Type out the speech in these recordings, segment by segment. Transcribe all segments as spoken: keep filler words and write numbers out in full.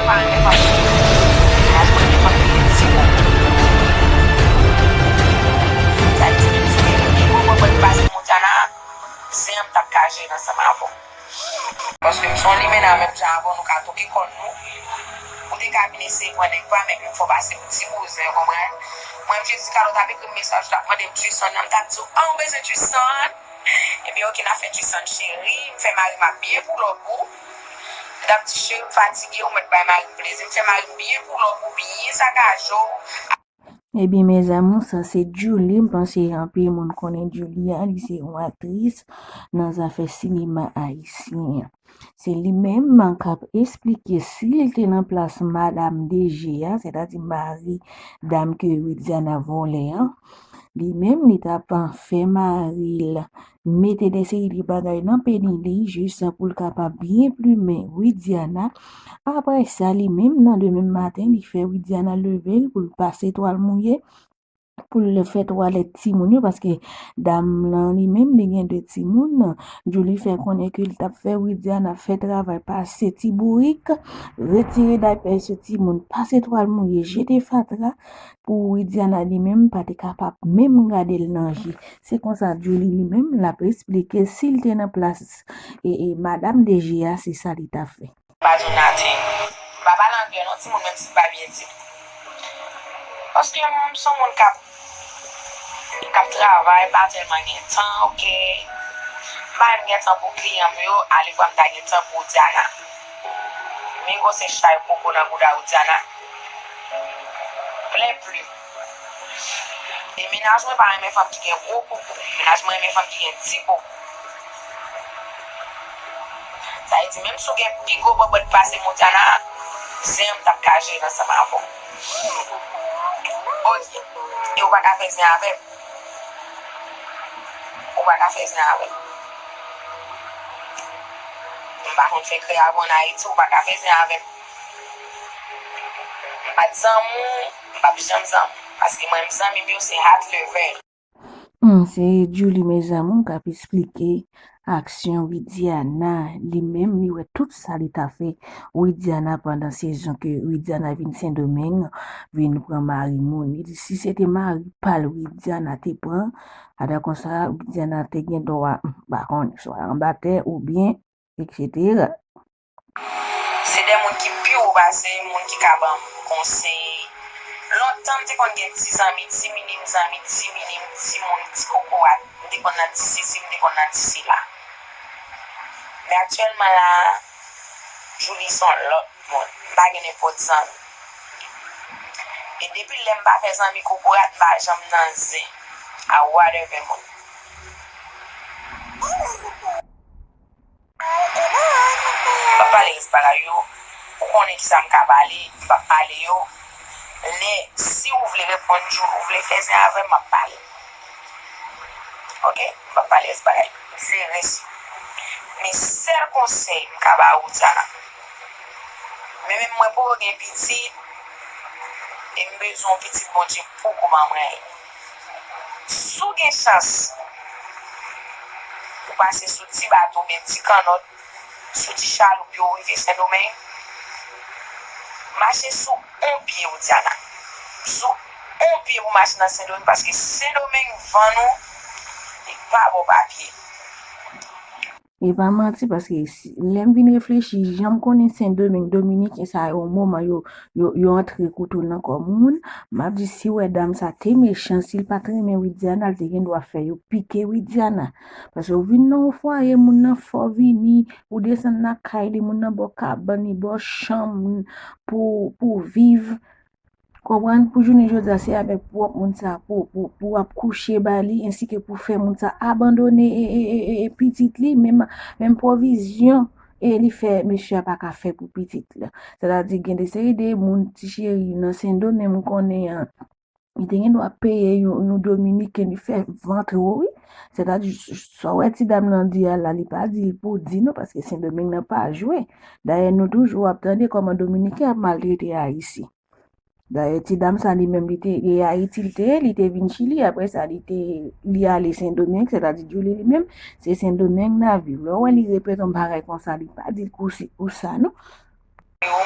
Pa renmen fanm ki gen ti kò. Sa di menm si te gen pi gwo bòbòt pase Montana, zen an m t ap ka jere ansanm avè w. Paske m se yon limena menm jan avè w, nou ka toke kò nou. Ou te ka vin eseye pran nèg pa, men m fè w pase pou ti bouzen, ou konprann? Mwen, m Jessica, lè w t ap ekri m mesaj, ou t ap mande m Tristan nan, m t ap di w, ah, ou bezwen Tristan? Ebyen, oke, n ap fè Tristan cheri, m fè mari m ap byen pou lòk ou. M t ap di, cheri, m fatige, ou mèt bay mari m plezi, m fè mari m byen pou lòk ou, byen sakaje w. Ebyen, mes amours, sa se Djouly. M panse anpil moun konnen Djouly a. Li se yon aktris nan zafè sinema ayisyen an. Se li menm k ap esplike si l te nan plas madanm D G a, sètadi mari dam ke Widiana vòlè an. Li menm, li t ap fè mari l mete de seri de bagay nan peni li, jis pou l kapab byen plimen Widiana. Apre sa, li menm, nan demen maten, li fè Widiana leve l pou l pase twal mouye, pou l fè twalèt timoun yo, paske dam nan li menm, li gen de timoun. Djouly fè konnen ke li t ap fè Widiana fè travay, pase ti bourik, retire daypè sou timoun, pase twal mouye, jete fatra, pou Widiana li menm pa te kapab menm gade l nan je. Se konsa Djouly li menm, l ap esplike si l te nan plas, e, e, madanm D G a, se sa li t ap fè. Pa do nothing. M pa pale anglè non, timoun, menm si m pa byen di l. Paske m se yon moun k ap, k ap travay, m pa tèlman gen tan, oke? M pa menm gen tan pou kliyan m yo, alevwa m ta gen tan pou Diana. Men gwosè chay koko nan bouda ou, Diana. Plen plim. E mennaj mwen pa renmen fanm ki gen gwo koko. Mennaj mwen renmen fanm ki gen ti koko. Sa vle di, menm si w gen pi gwo bòbòt pase Montana, zen an m t ap ka jere ansanm avè w. Oke. E ou pa ka fè zen avè m. Ou pa ka fè zen avè m. M pa konn fè kreyavo ann Ayiti, ou pa ka fè zen avè m. M pa t zanmi w, m p ap janm zanmi w. Paske mwen menm zanmi m yo se hot lover. Hmm, se Djouly, mes amours, k ap esplike aksyon Widiana. Li menm, li wè tout sa li ta fè Widiana pandan sezon ke Widiana vin Sendomeng, vin pran mari moun. Li di si se te mari pa l Widiana te pran, atò konsa Widiana te gen dwa, m pa konnen, swa anba tè oubyen etsetera. Se de moun ki pi wo pase m, moun ki ka ban m konsèy. Lontan, m te konn gen ti zanmi, ti minim zanmi, ti minim, ti moun, ti kokorat. M te konn nan ti sesi, m te konn nan ti sela. Men aktyèlman la, Djouly se yon lòt moun. M pa gen nenpòt zanmi. E depi lè m pa fè zanmi kokorat, m pa janm nan zen. A whatever moun. M p ap pale rès bagay yo. Ou konnen kisa m ka pale, m p ap pale yo. Lè, si w vle reponn Djouly, ou vle fè zen avè m, m ap pale. Oke? M p ap pale rès bagay. Se rès yo. Men sèl konsèy m ka ba ou, Diana. Men menm mwen poko gen pitit, e m bezwen yon pitit Bondye poko ban mwen. Si w gen chans, ou pase sou ti bato oubyen ti kannòt, sou ti chaloup yo rive Sendomeng, mache sou yon pye w, Diana. Sou yon pye pou mache nan Sendomeng, paske Sendomeng, van nou, li pa ba w papye. E pa manti, paske si, lè m vin reflechi, jan m konnen Sendomeng, Dominiken sa yo, moman yo, yo, yo antre kouto nan kò moun, m ap di si w wè dam sa te mechan, si l pa t renmen Widiana, l te gen dwa fè yo pike Widiana. Paske w vin nan yon fwaye, moun nan fò vini, ou desann lakay li, moun nan ba w kabann li, ba w chanm pou, pou w viv. Konprann? Pou jounen jodi a, se avèk pwòp moun sa pou, pou, pou w ap kouche ba li, ensi ke pou fè moun sa abandone e, e, e, e, e pitit li, menm, menm pwovizyon e li fè, mesye a pa ka fè pou pitit la. Sètadi, gen de seri de moun, ti cheri, nan Sendomeng, m konnen an, li te gen dwa peye yon, yon Dominiken, li fè vant wo, wi. Sètadi, sa w wè ti dam nan di a la, li pa di l pou di non, paske Sendomeng nan pa jwe. Dayè, nou toujou ap tande kòman Dominiken ap maltrete Ayisyen. Dayè, ti dam sa li menm, li te, e Ayiti li te ye, li te vin Chili, apre sa, li te, li ale Sendomeng, sètadi Djouly li menm, se Sendomeng l ap viv. Lè w wè li repete yon bagay konsa, li pa di l kou si kou sa, non. Yo,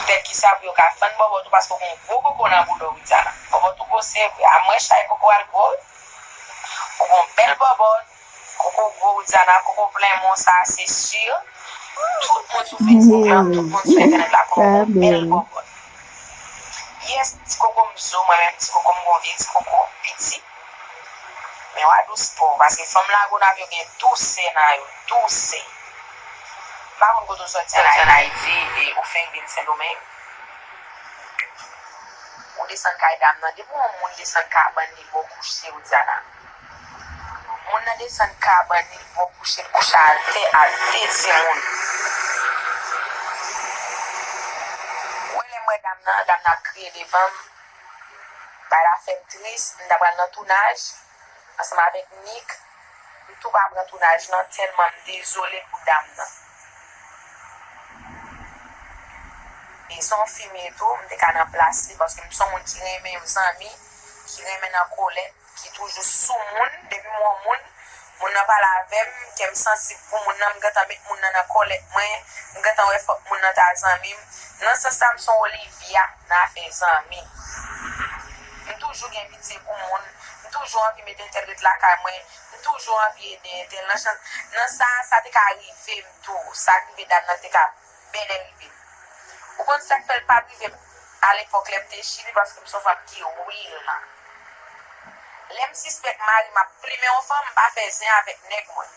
Fè kisa pou yo ka fann bòbòt ou paske ou gen yon gwo koko nan bouda w, Widiana. Bòbòt ou gwo se vre. A mwen chay koko al gwo. Ou gen yon bèl bòbòt. Koko gwo, Widiana, koko plen men w sa, se si. Tout moun sou Facebook la, tout moun sou entènèt la, koko bèl bòbòt. Yes, ti koko m zo, mwen menm ti koko m gon vye ti koko, piti. Men w a dous pa w, paske fanm Lagonav yo gen dousè nan yo, dousè. M pa konn kote w sòti an Ayiti, e ou fenk vin Sendomeng. Ou desann kay dam nan, depi yon moun desann kabann li bò kouche, Widiana. Moun nan desann kabann li bò kouche, l kouche atè ak de timoun. Ou wè lè m wè dam nan, dam nan ap kriye devan m, bagay la fè m tris, m ta pral nan tounaj ansanm avèk Nick, m tou pa pran tounaj lan tèlman m dezole pou dam nan. E se yon fi m ye tou, m te ka nan plas li, paske m se yon moun ki renmen zanmi, ki renmen nan kòlèt, ki toujou sou moun, depi m wè yon moun, moun nan pale avè m, kè m sansib pou moun nan, m gentan met moun nan nan kòlèt mwen, m gentan wè fòk moun nan ta zanmi m. Nan sans sa, m se yon Olivia nan afè zanmi. M toujou gen pitye pou moun, m toujou anvi met entèl ret lakay mwen, m toujou anvi ede entèl. Nan sans, nan sa, sa te ka rive m tou, sa k rive dam nan te ka bèlè rive m. Ou konn sa k fè l pa t rive m alepòk lè m te Chili, paske m se yon fanm ki real. Lè m sispèk mari m ap plimen yon fanm, m pa fè zen avèk nèg mwen.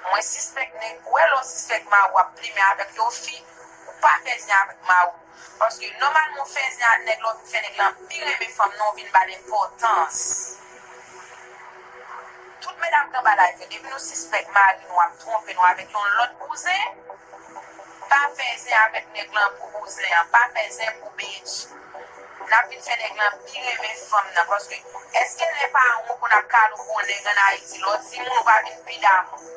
Mwen sispèk nèg, ou wè lè w sispèk mari w ap plimen avèk yon fi, ou pa fè zen avèk mari w. Paske nòmalman w fè zen ak nèg la, w vin fè nèg lan pi renmen fanm nan, w vin ba l enpòtans. Tout medam k anba live yo, depi nou sispèk mari nou ap twonpe nou avèk yon lòt bouzen, pa fè zen avèk nèg lan pou bouzen an, pa fè zen pou bitch. N ap vin fè nèg lan pi renmen fanm nan, paske èske lè paran w konn ap kale w pou yon nèg ann Ayiti, lè w timoun ou pa vin pi damou?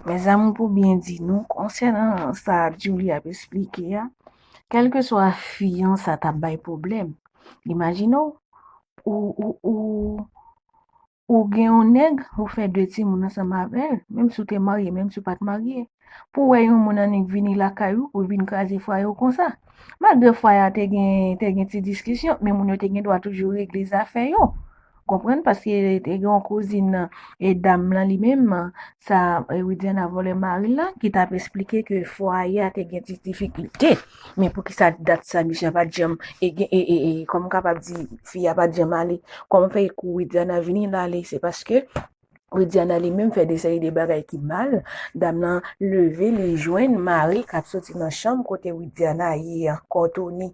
Mezanmi, pou byen di nou, konsènan sa Julie ap esplike a, kèlkeswa fi an sa t ap bay pwoblèm, imajine w, ou, ou, ou, ou gen yon nèg, ou fè de timoun ansanm avè l, menm si w te marye, menm si w pa t marye. Pou w wè yon moun annik vini lakay ou, pou vin kraze fwaye w konsa. Malgre fwaye a te gen, te gen ti diskisyon, men moun yo te gen dwa toujou regle zafè yo. Konprann? Paske te gen yon kouzin e dam lan li menm, sa e, Widiana vòlè mari l lan, ki t ap esplike ke fwaye a te gen ti difikilte. Men poukisa dat sa misye a pa t janm e, e, e, e, e kòman m kapab di fi a pa t janm ale? Kòman fè kou Widiana vini l ale? Se paske Widiana li menm fè de seri de bagay ki mal. Dam nan leve, li jwenn mari k ap soti nan chanm kote Widiana ye an, kòtoni.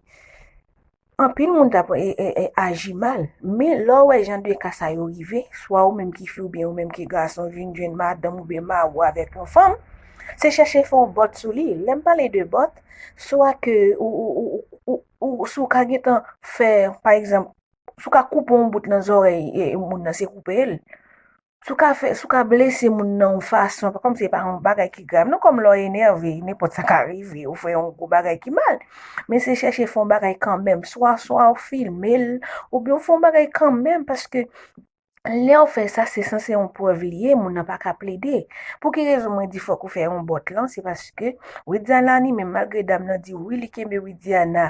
Anpil moun t ap e, e, e, aji mal. Men lè w wè jan de ka sa yo rive, swa ou menm ki fi oubyen ou menm ki gason vin jwenn madanm oubyen mari w avèk yon fanm, se chèche fè yon bòt sou li. Lè m pale de bòt, swa ke ou, ou, ou, ou, ou, ou si w ka gentan fè, pa egzanp, si w ka koupe yon bout nan zòrèy e, e, moun nan, se koupe l. Si w ka fè, si w ka blese moun nan yon fason, pa kòm se pa yon bagay ki grav non, kòm lè w enève, nenpòt sa ka rive, ou fè yon gwo bagay ki mal. Men se chèche fè yon bagay kanmenm, swa, swa w filme l, oubyen w fè yon bagay kanmenm, paske lè w fè sa, se sanse yon prèv li ye, moun nan pa ka plede. Pou ki rezon mwen di fòk ou fè yon bòt lan? Se paske Widiana li menm, malgre dam nan di wi, li kenbe Widiana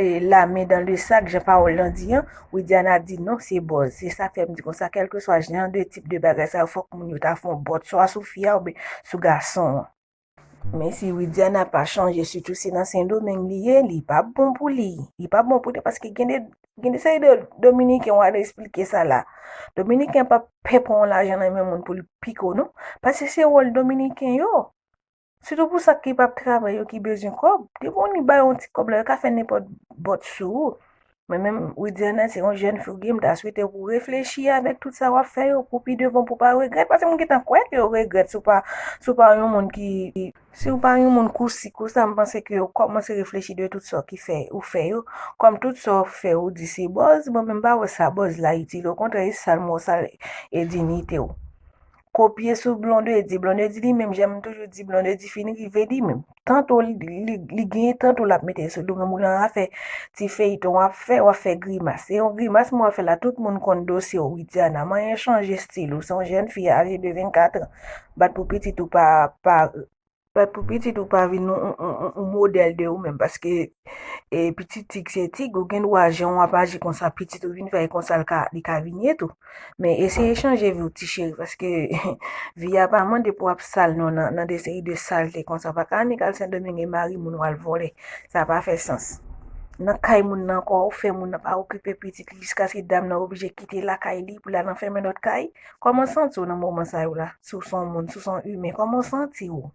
e, la men dan le sak, jan pawòl lan di an, Widiana di non, se bòz. Se sa k fè m di konsa, kèlkeswa jan de tip de bagay sa yo, fòk moun yo ta fè yon bòt, swa sou fi a oubyen sou gason an. Men si Widiana pa chanje, sitou si nan Sendomeng li ye, li p ap bon pou li. Li p ap bon pou li paske gen de, gen de seri de Dominiken, w al esplike sa la. Dominiken p ap pè pran yon lajan nan men moun pou l pike w non. Paske se wòl Dominiken yo. Sitou pou sa ki p ap travay yo ki bezwen kòb. Depi w ni ba yo yon ti kòb la, yo ka fè nenpòt bòt sou ou. Men menm, Widiana, se yon jèn fi w ye, m ta swete w pou w reflechi avèk tout sa w ap fè yo, pou pi devan, pou w pa regrèt. Paske m gentan kwè ke w regrèt si w pa, si w pa yon moun ki, si w pa yon moun kousi kousa, m panse ke w kòmanse reflechi de tout sa w ki fè, ou fè yo. Kòm tout sa w fè, ou di se bòz, mwen menm m pa wè sa bòz la itil. Okontrè, e sal mò, sal e diyite w. Kopye sou Blondedy. Blondedy li menm, jan m toujou di, Blondedy fin rive li menm. Tanto li, li, li genyen tanto l ap mete sou do, men moun nan ap fè ti feyton, w ap fè, w ap fè grimas. E yon grimas mwen w ap fè la, tout moun konn dosye w, Widiana. Manyen chanje estil ou, se yon jèn fi aje de vennkat an. Bat pou pitit ou pa, pa, bat pou pitit ou pa vin yon, yon, yon, yon modèl de ou menm, paske e pitit tig se tig, ou gen dwa jan w ap aji konsa, pitit ou vin fè konsa, l ka, li ka vin ye tou. Men eseye chanje vi w, ti cheri, paske vi a pa mande pou w ap sal non nan, nan de seri de salte konsa. Pa ka annik al Sendomeng e mari moun w al vòlè. Sa pa fè sans. Nan kay moun nan ankò, ou fè moun nan pa okipe pitit li, jiskaske dam nan oblije kite lakay li pou l al anfèmen lòt kay. Kòman w santi w nan moman sa yo la? Si w se yon moun, si w se yon imen, kòman w santi w?